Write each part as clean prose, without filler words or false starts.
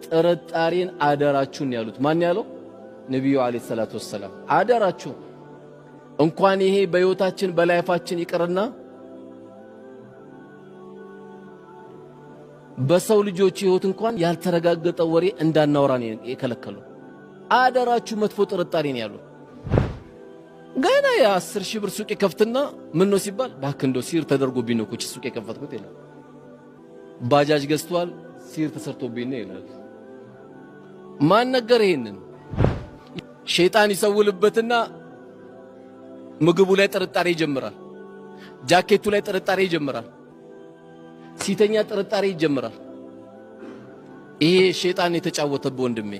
ጥርጣሬን አደራችሁን ያሉት ማን ያለው? ነቢዩ عليه الصلاة والسلام። አደራችሁ እንኳን ይሄ በሕይወታችን በ life ኣችን ይቅርና በሰው ልጆች ሕይወት እንኳን ያልተረጋገጠ ወሬ እንዳናወራ ነው የከለከሉ። አደራችሁ መጥፎ ጥርጣሬ ነው ያሉት። ገና የ10,000 ብር ሱቅ የከፍትና ምን ነው ሲባል እባክህ እንደው ሲር ተደርጎብኝ ነው እኮ ሱቅ የከፈትኩት ይላል። ባጃጅ ገዝቷል፣ ሲር ተሰርቶብኝ ነው ይላል። ማን ነገር ይሄንን? ሸይጣን ይሰውልበትና ምግቡ ላይ ጥርጣሬ ይጀምራል። ጃኬቱ ላይ ጥርጣሬ ይጀምራል። ሲተኛ ጥርጣሬ ይጀምራል። ይሄ ሸይጣን የተጫወተብህ ወንድሜ፣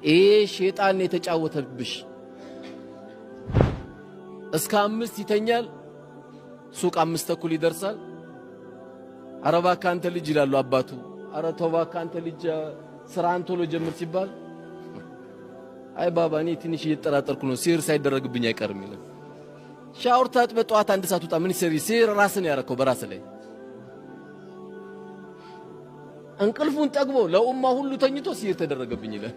ይሄ ሸይጣን የተጫወተብሽ። እስከ 5 ይተኛል። ሱቅ 5:30 ይደርሳል። ኧረ እባክህ አንተ ልጅ ይላሉ አባቱ። ኧረ ተው እባክህ አንተ ልጅ ስራህን ቶሎ ጀምር ሲባል አይ ባባ እኔ ትንሽ እየተጠራጠርኩ ነው፣ ሲር ሳይደረግብኝ አይቀርም ይላል። ሻወር ታጥበህ ጠዋት 1 ሰዓት ውጣ። ምን ሲር ራስን ያረከው በራስ ላይ እንቅልፉን ጠግቦ ለኡማ ሁሉ ተኝቶ ሲር ተደረገብኝ ይላል።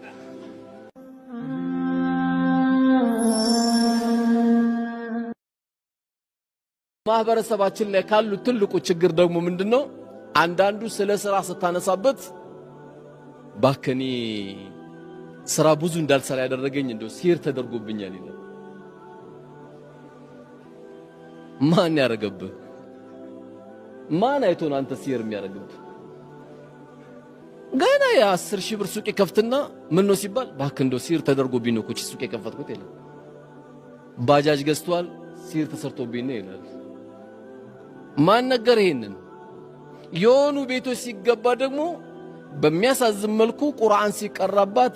ማህበረሰባችን ላይ ካሉ ትልቁ ችግር ደግሞ ምንድነው? አንዳንዱ ስለ ስራ ስታነሳበት ባከኒ ስራ ብዙ እንዳልሰራ ያደረገኝ እንደው ሲር ተደርጎብኛል ይላል። ማን ያረገብህ? ማን አይቶ ነው አንተ ሲር የሚያረግብህ? ገና የ10,000 ብር ሱቅ የከፍትና ምን ነው ሲባል እባክህ እንደው ሲር ተደርጎብኝ ነው እኮ ሱቅ የከፈትኩት ይላል። ባጃጅ ገዝቷል፣ ሲር ተሰርቶብኝ ነው ይላል። ማን ነገር ይሄንን? የሆኑ ቤቶች ሲገባ ደግሞ በሚያሳዝን መልኩ ቁርአን ሲቀራባት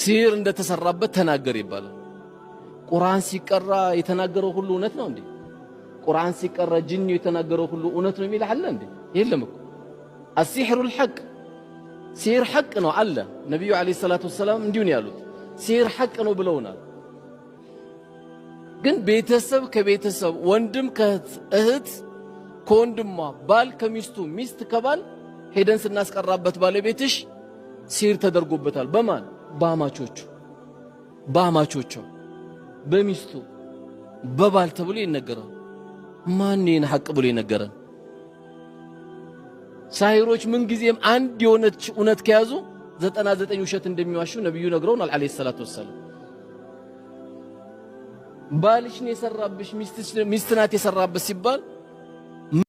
ሲር እንደተሰራበት ተናገር ይባላል። ቁርአን ሲቀራ የተናገረው ሁሉ እውነት ነው እንዴ? ቁርአን ሲቀራ ጅኒ የተናገረው ሁሉ እውነት ነው የሚል አለ እንዴ? የለም እኮ። السحر الحق ሲር ሐቅ ነው አለ። ነብዩ عليه الصلاة والسلام እንዲሁ ነው ያሉት። ሲር ሐቅ ነው ብለውናል። ግን ቤተሰብ ከቤተሰብ፣ ወንድም ከእህት፣ እህት ከወንድሟ፣ ባል ከሚስቱ፣ ሚስት ከባል ሄደን ስናስቀራበት ባለቤትሽ ሲር ተደርጎበታል። በማን? በአማቾቹ፣ በአማቾቿ፣ በሚስቱ፣ በባል ተብሎ ይነገራል። ማን ይሄን ሐቅ ብሎ ይነገራል? ሳሂሮች ምን ጊዜም አንድ የሆነች እውነት ከያዙ 99 ውሸት እንደሚዋሹ ነብዩ ነግረውናል عليه الصلاة والسلام። ባልሽ ነው የሰራብሽ፣ ሚስት ናት የሰራብሽ ሲባል